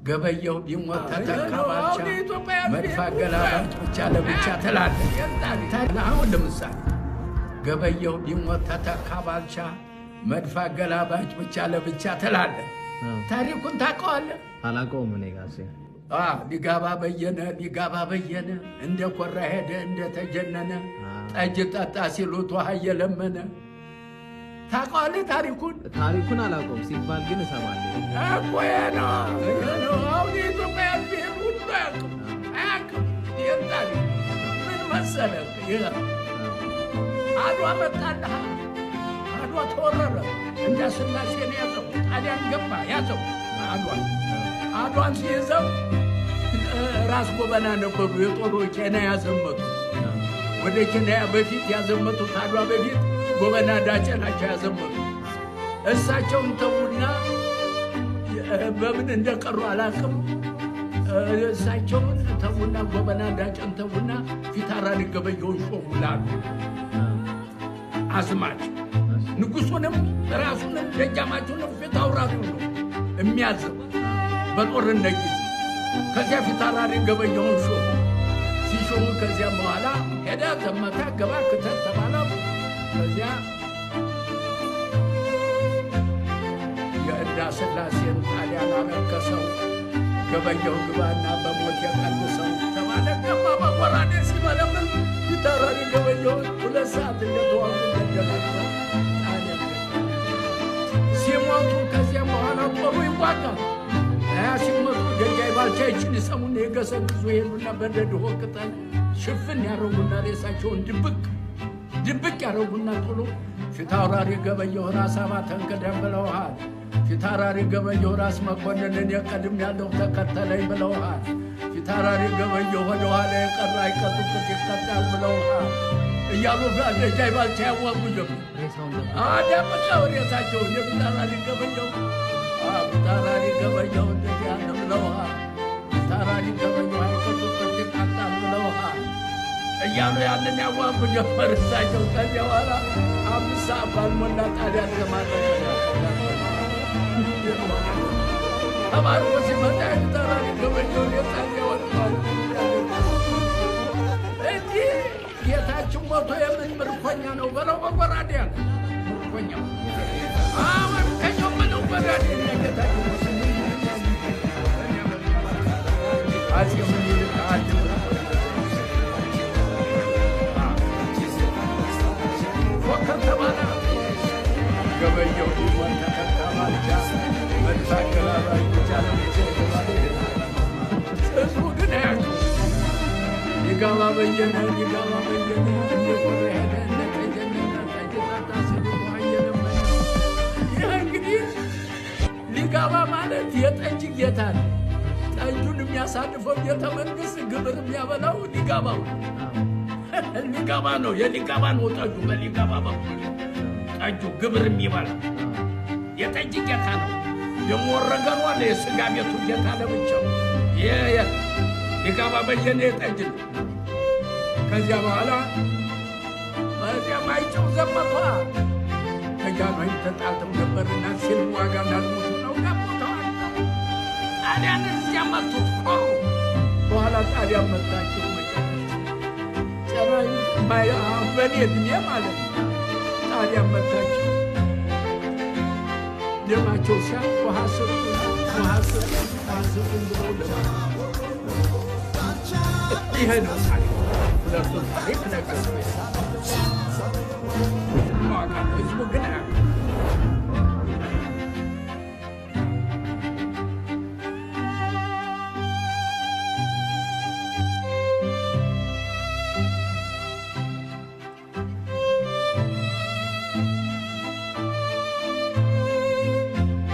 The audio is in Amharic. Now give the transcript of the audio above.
ገበየሁ ቢሞት ተተካ ባልቻ፣ መድፍ አገላባጭ ብቻ ለብቻ ትላለህ። አሁን ለምሳሌ ገበየሁ ቢሞት ተተካ ባልቻ፣ መድፍ አገላባጭ ብቻ ለብቻ ትላለህ። ታሪኩን ታውቀዋለህ? አላውቀውም እኔ ጋሼ። ሊጋባ በየነ ሊጋባ በየነ እንደ ኮራ ሄደ እንደ ተጀነነ፣ ጠጅ ጠጣ ሲሉት ውሃ እየለመነ። ታውቀዋለህ ታሪኩን? ታሪኩን አላውቀውም፣ ሲባል ግን እሰማለሁ። እኮ ይሄ ነው ይሄ ነው። አሁን የኢትዮጵያ ሕዝብ ይሄን ሁሉ አያውቅም አያውቅም። ይሄን ታሪክ ምን መሰለህ፣ ይሄ አድዋ መጣልህ፣ አድዋ ተወረረ። እንደ ስላሴን ያዘው፣ ጣሊያን ገባ ያዘው አድዋ። አድዋን ሲይዘው ራስ ጎበና ነበሩ የጦሩ ኬንያ ያዘመቱ። ወደ ኬንያ በፊት ያዘመቱት አድዋ በፊት ጎበና ዳጬ ናቸው ያዘመቱ። እሳቸውን ተዉና በምን እንደቀሩ አላውቅም። እሳቸውን ተዉና ጎበና ዳጬን ተዉና ፊታውራሪ ገበየሁን ሾሙ ላሉ አዝማች። ንጉሱንም ራሱንም ደጃማቹንም ፊታውራሪው ነው የሚያዘው በጦርነት ጊዜ። ከዚያ ፊታውራሪ ገበየሁን ሾሙ። ሲሾሙ ከዚያ በኋላ ሄደ ዘመታ፣ ገባ ክተት ተባለ። ከዚያ የእንዳ ስላሴን ጣሊያን አረከሰው። ገበየሁ ግባና በሞት የቀንሰው ተባለ። ገባ በጎራዴ ሲመለምል ፊታውራሪ ገበየሁን 2 ሰዓት እንደተዋጉ ገደላቸው። ጣሊያን ሲሞቱ ከዚያም በኋላ ጦሩ ይዋጋል። ሲሞቱ ደጃይ ባልቻ ይችን ይሰሙና የገሰግሱ ይሄዱና በደድሆ ቅጠል ሽፍን ያደረጉና ሬሳቸውን ድብቅ ድብቅ ያደረጉና ቶሎ ፊታውራሪ ገበየሁ ራስ አባተን ቅደም ብለውሃል። ፊታውራሪ ገበየሁ ራስ መኮንንን የቀድም ያለው ተከተለኝ ብለውሃል። ፊታውራሪ ገበየሁ ወደኋላ የቀረ አይቀጡ ቅጥ ይቀጣል ብለውሃል እያሉ ደጃይ ባልቻ ያዋጉ ጀመር። አዳምጠው ሬሳቸውን የፊታውራሪ ገበየሁ ፊታውራሪ ገበየሁ እንደዚህ ያለ ብለውሃል። ፊታውራሪ ገበየሁ አይቀጡ ቅጥ ይቀጣል ብለውሃል እያሉ ያንን ያዋጉ ጀመር። እሳቸው ከዚያ በኋላ 5 ሰዓት ባልሞላ ጣሊያን ተማረከ። ተማርኮ ሲመጣ የፊታውራሪ ገበየሁ ሬሳ ሲያወጣ እንዲህ ጌታችን ሞቶ የምን ምርኮኛ ነው በለው በጎራዴ አለ። ምርኮኛው ምርኮኛው ምነው ጎራዴ ጌታችን ሞቶ አፄ ምኒልክ አንድ ፎከር ተባለ። ገበየሁ ቢሞት ተተካ ባልቻ፣ መድፍ አገላባጭ ብቻ ለብቻ የተባለ ህዝቡ ግን አያውቅም። ሊጋባ በየነ ሊጋባ በየነ እንደ ኮራ ሄደ እንደ ተጀነነ ጠጅ ጠጣ ሲሉ ውሃ እየለመነ። ይህ እንግዲህ ሊጋባ ማለት የጠጅ ጌታ ነው። ጠጁን የሚያሳልፈው ቤተ መንግስት ግብር የሚያበላው ሊጋባው ሊጋባ ነው። የሊጋባ ነው ጠጁ። በሊጋባ በኩል ጠጁ ግብር የሚበላ የጠጅ ጌታ ነው። ደግሞ ወረገኗ አለ የስጋ ቤቱ ጌታ ለብቻው። ሊጋባ በየነ የጠጅ ነው። ከዚያ በኋላ በዚያ ማይጨው ዘመቷ ከጃንሆይ ተጣልተው ነበርና ሲል ዋጋ እንዳልሞቱ ነው ገቡ ተዋግተው ጣሊያንን እዚያ መቱት ኮሩ። በኋላ ጣሊያን መታቸው። መጨረሻ በኔ ዕድሜ ማለት ነው። ጣሊያን መታቸው። ደማቸው ሲያልቅ ውሃ ስጡን ውሃ ስጡን ውሃ ስጡን ብለው ለመኑ። ይሄ ነው ታሪክ። ሁለቱን ታሪክ ነገርኩህ።